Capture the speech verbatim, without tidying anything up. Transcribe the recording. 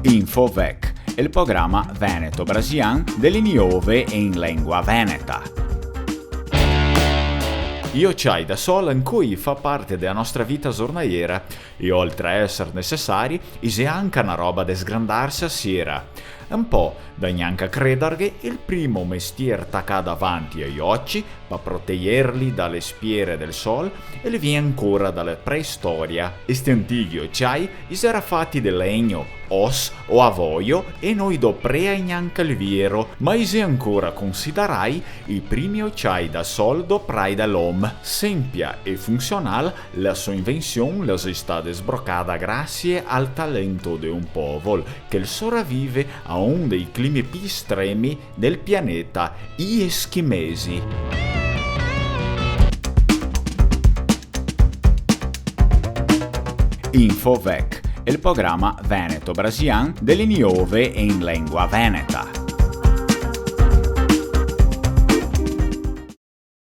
Infovec, el programa veneto-brasilian de le niove in lengua veneta. I ociai da sol ancoi fa parte dea nostra vita zornaiera e, oltre a eser necesari, i xe anca na roba de sgrandarse a sera. Un po' da gnanca crederghe, el primo mestier tacà davanti ai oci, pa protegerli da le spiere del sol, el vien ancora da la preistoria. Esti antighi ociai i xera fati de legno, os o avoio e no i doprei gnanca el viero, ma i xe ancora considerai i primi ociai da sol doprai da l'om. Sempia e funsional, la so invension la xe stade sbrocada grasie al talento de un povol che el soravive a un dei climi pi estremi del pianeta, i eschimesi. Infovec, el programa veneto-brasilian de le niove in lengua veneta.